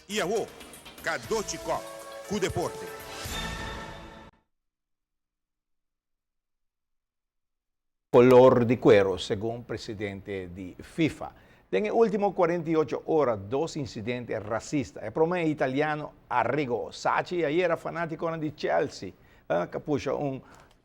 Y awo, Cadochi Kock cu deporte. Color di cuero, segun presidente di FIFA. Den e ultimo 48 ora, dos incidente racista. E prome italiano Arrigo Sacchi ayera fanaticonan di Chelsea a pusha un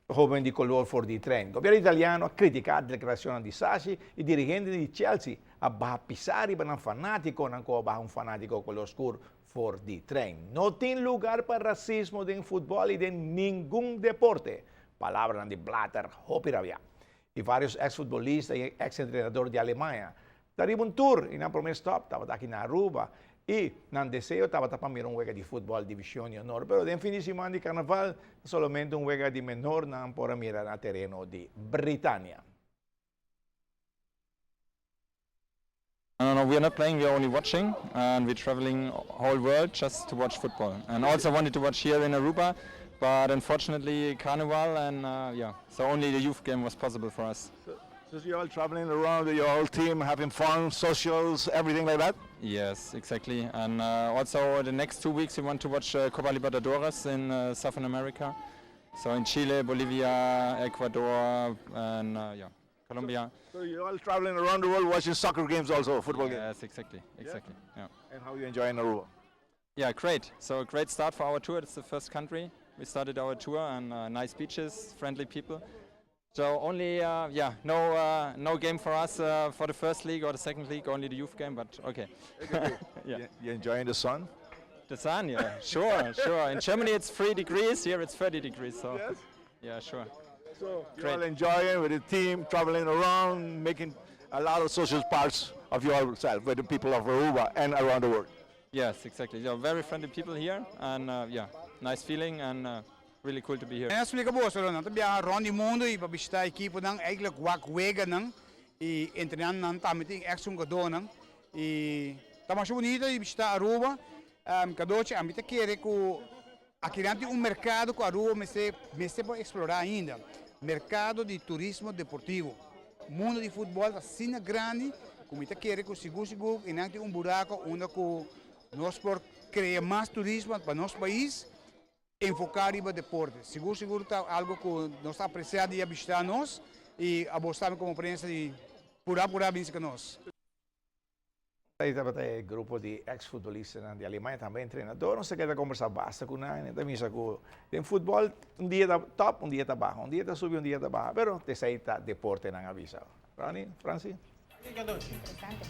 hoben di color for di trein. Gobierno italiano a critica declaracionnan di Sacchi y dirigente di Chelsea a baha pisa riba nan fanaticonan cu a baha un fanatico color scur for di trein. No tin lugar pa racismo den futbol y den ningun deporte. Palabranan di Blatter hopi rabia. Y varios ex-futbolista y ex-entrenador di Alemania ta riba un tour y nan prome stop tabata aki na Aruba y nan deseo tabata pa mira un wega di futbol Division di Honor, pero den fin di siman di Carnaval solamente un wega di menor nan por a mira na tereno di Britania. No, no, we are not playing, we are only watching and we're traveling whole world just to watch football. And also wanted to watch here in Aruba, but unfortunately Carnival and yeah, so only the youth game was possible for us. So you're all traveling around with your whole team, having fun, socials, everything like that? Yes, exactly. And also the next 2 weeks we want to watch Copa Libertadores in Southern America. So in Chile, Bolivia, Ecuador, and yeah, Colombia. So you're all traveling around the world watching soccer games also, football games? Yes, exactly. Yeah. And how you enjoying Aruba? Yeah, great. So great start for our tour. It's the first country we started our tour, and nice beaches, friendly people. So only, yeah, no game for us for the first league or the second league. Only the youth game, but okay. Yeah. You enjoying the sun? The sun, yeah, sure. In Germany it's 3 degrees. Here it's 30 degrees. So yeah, sure. So you're Great. All enjoying with the team, traveling around, making a lot of social parts of yourself with the people of Aruba and around the world. Yes, exactly. Yeah, very friendly people here, and yeah, nice feeling and really cool to be here. Mi a splika boso, nan ta biaha rond di mundo y pa bishita ekipo nan, eigenlijk wak wega nan y entrena nan tambe tin ex hungador nan y ta mas bunita di bishita Aruba. Cadochi, ami ta kere cu aki nan tin un mercado cu Aruba mester por explora ainda. Mercado di turismo deportivo. Mundo di futbol ta asina grandi cu mi ta kere cu sigur sigur y nan tin un buraco unda cu nos por crea mas turismo pa nos pais enfoca riba deporte. Sigur sigur ta algo cu nos ta aprecia di bishita nos y abo tambe como prensa di pura pura bin cu nos. Ey tabata e grupo di ex-futbolista di Alemania, tambe entrenador, nos a keda combersa basta cu nan, tambe sa cu den futbol un dia ta top, un dia ta baha, un dia ta subi, un dia ta baha, pero esey ta deporte, nan a bisa. Ronnie, Franci? Interesante.